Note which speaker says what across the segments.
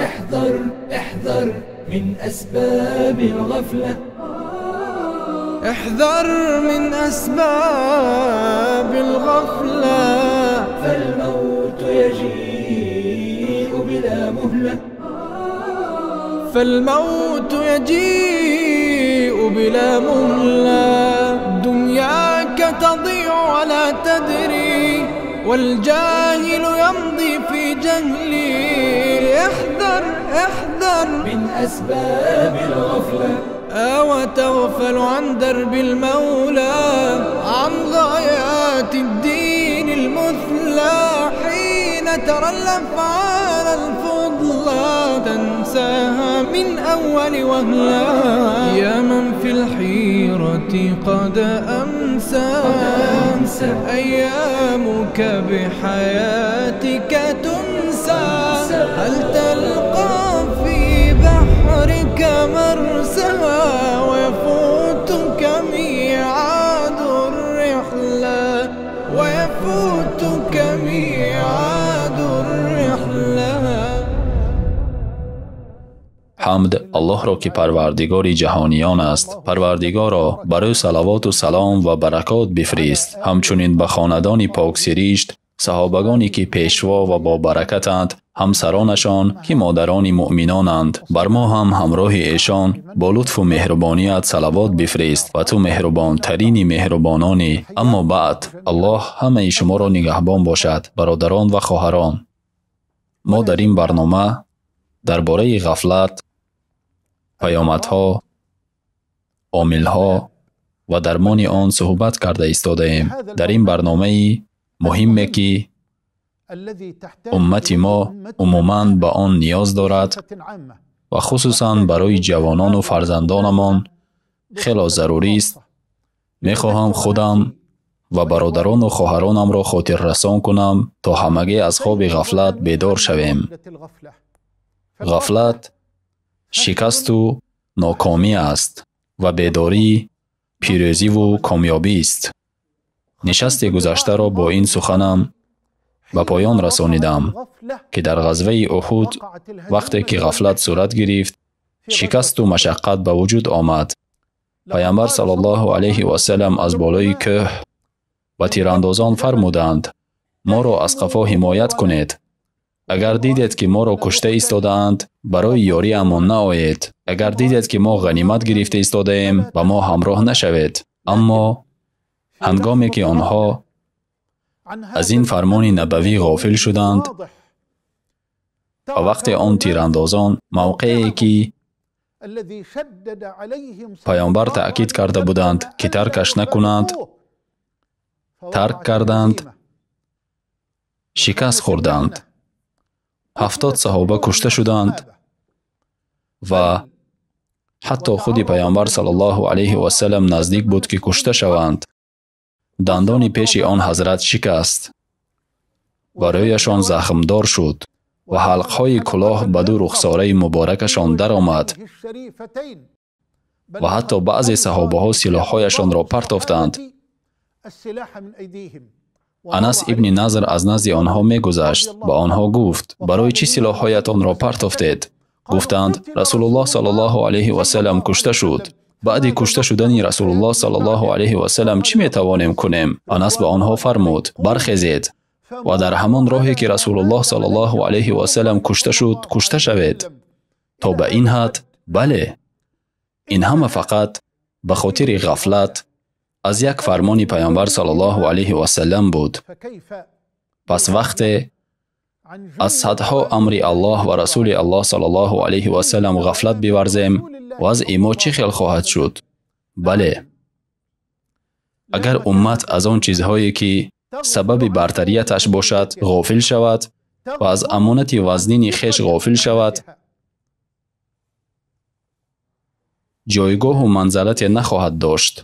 Speaker 1: احذر احذر من أسباب الغفلة،
Speaker 2: احذر من أسباب الغفلة،
Speaker 1: فالموت يجيء بلا مهلة،
Speaker 2: فالموت يجيء بلا مهلة. دنياك تضيع ولا تدري، والجاهل يمضي في جهلي. احذر احذر
Speaker 1: من أسباب الغفلة،
Speaker 2: أو تغفل عن درب المولى، عن غايات الدين المثلى. حين ترى الأفعال الفضلى تنساها من أول وهلة. يا من في الحيرة قد أمسى، أيامك بحياتك تنسى. هل تلقى في بحرك مرسى، ويفوتك ميعاد الرحلة، ويفوتك ميعاد الرحلة.
Speaker 3: Ҳамд Аллоҳро, ки Парвардигори ҷаҳониён аст. Парвардигоро, бар ӯ салавоту салом ва баракот бифирист, ҳамчунин ба хонадони поксиришт, саҳобагоне ки пешво ва бобаракатанд, ҳамсаронашон ки модарони муъминонанд. Бар мо ҳам ҳамроҳи эшон бо лутфу меҳрубоният салавот бифирист ва ту меҳрубонтарини меҳрубононӣ. Аммо баъд, Аллоҳ ҳамаи шуморо нигаҳбон бошад, бародарон ва хоҳарон. Мо дар ин барнома дар бораи ғафлат, паёмадҳо, омилҳо ва дармони он суҳбат карда истодаем. Дар ин барномаи муҳиме ки уммати мо умуман ба он ниёз дорад ва хусусан барои ҷавонону фарзандонамон хело зарурист, мехоҳам худам ва бародарону хоҳаронамро хотиррасон кунам, то ҳамагӣ аз хоби ғафлат бедор шавем. Ғафлат шикасту нокомӣ аст ва бедорӣ пирӯзиву комёбист. Нишасти гузаштаро бо ин суханам ба поён расонидам, ки дар ғазваи Уҳуд вақте ки ғафлат сурат гирифт, шикасту машаққат ба вуҷуд омад. Пайғамбар саллаллоҳу алайҳи васаллам аз болои кӯҳ ба тирандозон фармуданд: моро аз қафо ҳимоят кунед. Агар дидед, ки моро кушта истодаанд, барои ёриамон наоед. Агар дидед, ки мо ғанимат гирифта истодаем, ба мо ҳамроҳ нашавед. Аммо ҳангоме ки онҳо аз ин фармони набавӣ ғофил шуданд ва вақте он тирандозон мавқее ки пайғамбар таъкид карда буданд, ки таркаш накунанд, тарк карданд, шикаст хӯрданд. 70 саҳоба кушта шуданд ва ҳатто худи пайғамбар саллаллоҳу алайҳи васаллам наздик буд, ки кушта шаванд. Дандони пеши он ҳазрат шикаст ва рӯяшон захмдор шуд ва ҳалқҳои кулоҳ ба ду рухсораи муборакашон даромад ва ҳатто баъзе саҳобаҳо силоҳҳояшонро партофтанд. Анас ибни Назр аз назди онҳо мегузашт, ба онҳо гуфт: барои чӣ силоҳҳоятонро партофтед? Гуфтанд: Расулуллоҳ саллаллоҳу алайҳи васаллам кушта шуд. Баъди кушта шудани Расулуллоҳ саллаллоҳу алайҳи васаллам чӣ метавонем кунем? Анас ба онҳо фармуд: бархезед ва дар ҳамон роҳе ки Расулуллоҳ саллаллоҳу алайҳи васаллам кушта шуд, кушта шавед. То ба ин ҳад? Бале, ин ҳама фақат ба хотири ғафлат аз як фармони пайғамбар саллаллоҳу алайҳи васаллам буд. Пас вақте аз садҳо амри Аллоҳ ва расули Аллоҳ саллаллоҳу алайҳи васаллам ғафлат биварзем, вазъи мо чӣ хел хоҳад шуд? Бале, агар уммат аз он чизҳое ки сабаби бартарияташ бошад ғофил шавад ва аз амонати вазнини хеш ғофил шавад, ҷойгоҳу манзалате нахоҳад дошт.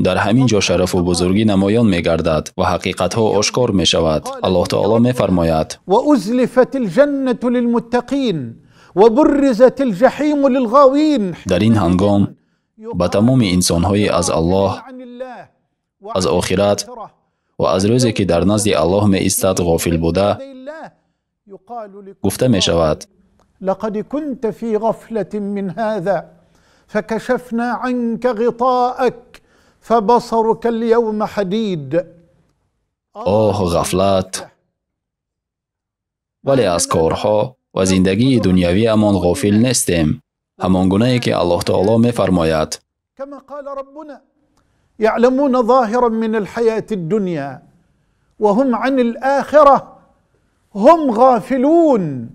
Speaker 3: Дар ҳамин ҷо шарафу бузургӣ намоён мегардад ва ҳақиқатҳо ошкор мешавад. Аллоҳ таоло мефармояд:
Speaker 4: وأزلفت الجنة للمتقين وبرزت الجحيم للغاوين.
Speaker 3: Дар ин ҳангом ба тамоми инсонҳои аз Аллоҳ, аз охират ва аз рӯзе ки дар назди Аллоҳ меистад ғофил буда, гуфта мешавад:
Speaker 4: لقد كنت في غفلة من هذا فكشفنا عنك غطاءك فبصرك اليوم حديد.
Speaker 3: Оҳ, ғафлат! Вале аз корҳо ва зиндагии дунявиамон ғофил нестем, ҳамон гунае ки Аллоҳ таоло мефармояд:
Speaker 4: كما قال ربنا: يعلمون ظاهرا من الحياة الدنيا وهم عن الآخرة هم غافلون،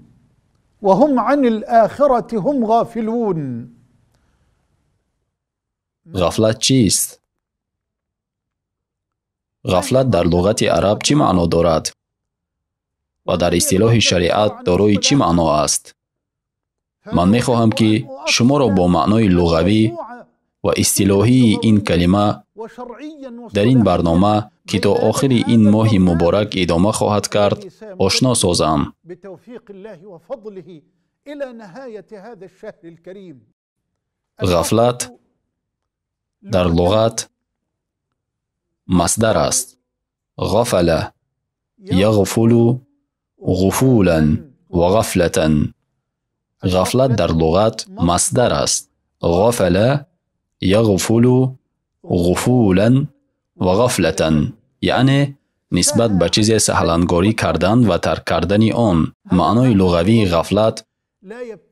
Speaker 4: وهم عن الآخرة هم غافلون.
Speaker 3: Ғафлат чист? Ғафлат дар луғати араб чӣ маъно дорад ва дар истилоҳи шариат дорои чӣ маъно аст? Ман мехоҳам, ки шуморо бо маънои луғавӣ ва истилоҳии ин калима дар ин барнома, ки то охири ин моҳи муборак идома хоҳад кард, ошно созам.
Speaker 4: بتوفيق الله وفضله إلى نهاية هذا الشهر الكريم.
Speaker 3: Ғафлат дар луғат масдар аст: ғафала яғфулу ғуфулан ва ғафлатан. Ғафлат дар луғат масдар аст: ғафала яғфулу ғуфулан ва ғафлатан, яъне нисбат ба чизе саҳлангорӣ кардан ва тарк кардани он. Маънои луғавии ғафлат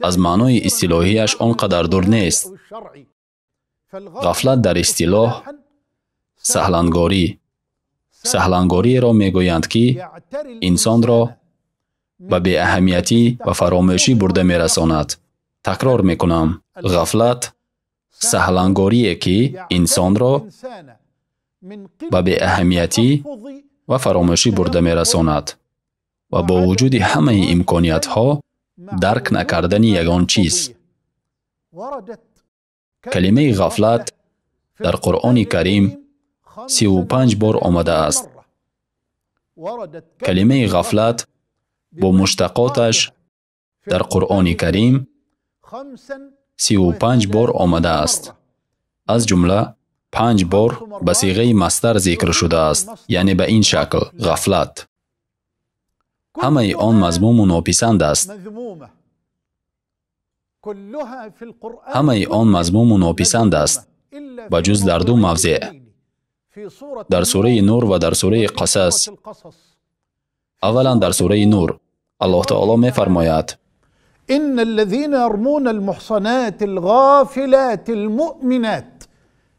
Speaker 3: аз маънои истилоҳияш он қадар дур нест. Ғафлат дар истилоҳ саҳлангорӣ, саҳлангориеро мегӯянд, ки инсонро ба беаҳамиятӣ ва фаромӯшӣ бурда мерасонад. Такрор мекунам: ғафлат саҳлангорие, ки инсонро ба беаҳамиятӣ ва фаромӯшӣ бурда мерасонад ва бо вуҷуди ҳамаи имкониятҳо дарк накардани ягон чиз. Калимаи ғафлат дар Қуръони Карим 35 бор омадааст. Калимаи ғафлат бо муштақоташ дар Қуръони Карим 35 бор омадааст. Аз ҷумла 5 бор ба сиғаи масдар зикр шудааст, яъне ба ин шакл: ғафлат. Ҳамаи он мазмуму нописанд аст. Ҳамаи он мазмуму нописанд аст, ба ҷуз дар ду мавзеъ: дар сураи Нур ва дар сураи Қасас. Аввалан, дар сураи Нур Аллоҳ таоло мефармояд:
Speaker 4: إن الذين يرمون المحصنات الغافلات المؤمنات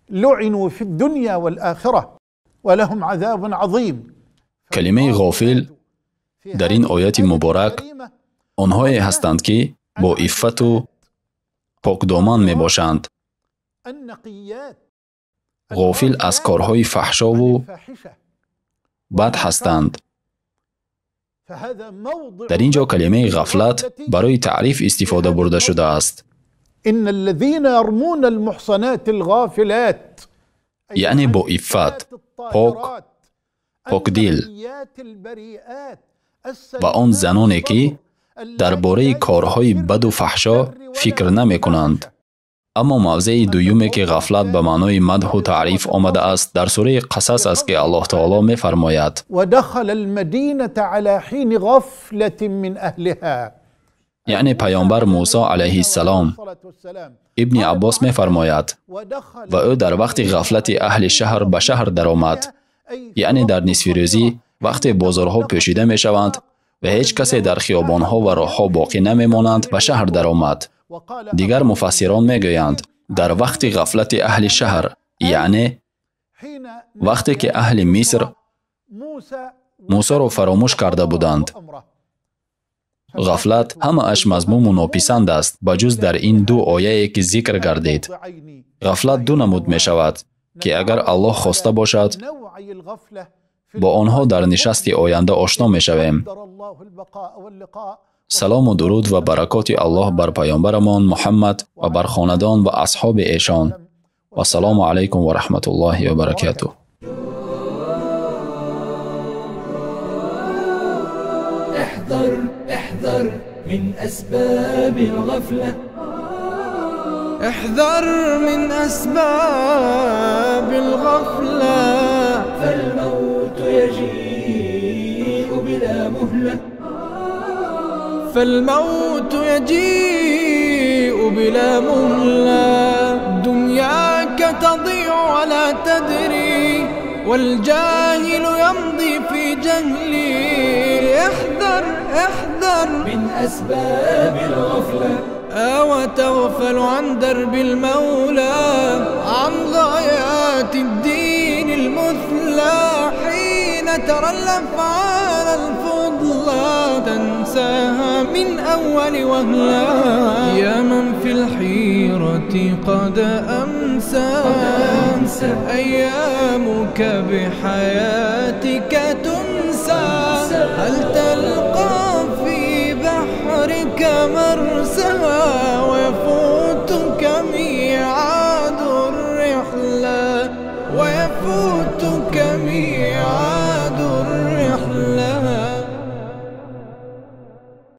Speaker 4: لعنوا في الدنيا والآخرة ولهم عذاب عظيم.
Speaker 3: Калимаи ғофил дар ин ояти муборак онҳое ҳастанд, ки бо иффату покдоман мебошанд, ғофил аз корҳои фаҳшову бад ҳастанд. Дар ин ҷо калимаи ғафлат барои таъриф истифода бурда шудааст.
Speaker 4: إن الذين يرمون المحصنات الغافلات،
Speaker 3: яъне бо иффат, пок, покдил, ва он заноне, ки дар бораи корҳои баду фаҳшо фикр намекунанд. Аммо мавзеи дуюме, ки ғафлат ба маънои мадҳу таъриф омадааст, дар сураи Қасас аст, ки Аллоҳ таоло мефармояд:
Speaker 4: ودخل المدينة على حين غفلة من أهلها.
Speaker 3: Яъне паёмбар Мусо алайҳиссалом. Ибни Аббос мефармояд: ва ӯ дар вақти ғафлати аҳли шаҳр ба шаҳр даромад, яъне дар нисфирӯзӣ, вақте бозорҳо пӯшида мешаванд ва ҳеҷ касе дар хиёбонҳо ва роҳҳо боқӣ намемонанд, ба шаҳр даромад. Дигар муфассирон мегӯянд: дар вақти ғафлати аҳли шаҳр, яъне вақте ки аҳли Миср Мусоро фаромӯш карда буданд. Ғафлат ҳамааш мазмуму нописанд аст, ба ҷуз дар ин ду ояе, ки зикр гардид. Ғафлат ду намуд мешавад, ки агар Аллоҳ хоста бошад, бо онҳо дар нишасти оянда ошно мешавем. Салому дуруд ва баракоти Аллоҳ бар паёмбарамон Муҳаммад ва бар хонадон ва асҳоби эшон. Вассалому алайкум ва раҳматуллоҳи ва баракатуҳ.
Speaker 1: احذر، احذر من أسباب الغفلة.
Speaker 2: احذر من أسباب الغفلة.
Speaker 1: فالموت يجيء بلا مهلة،
Speaker 2: فالموت يجيء بلا مهلة. دنياك تضيع ولا تدري، والجاهل يمضي في جهلي. احذر احذر
Speaker 1: من أسباب الغفلة،
Speaker 2: أو تغفل عن درب المولى، عن غايات الدين المثلى. حين ترى الأفعال الفضلى تنساها من أول وهلة. يا من في الحيرة قد أمسى، أيامك بحياتك تنسى. هل تلقى في بحرك مرسى؟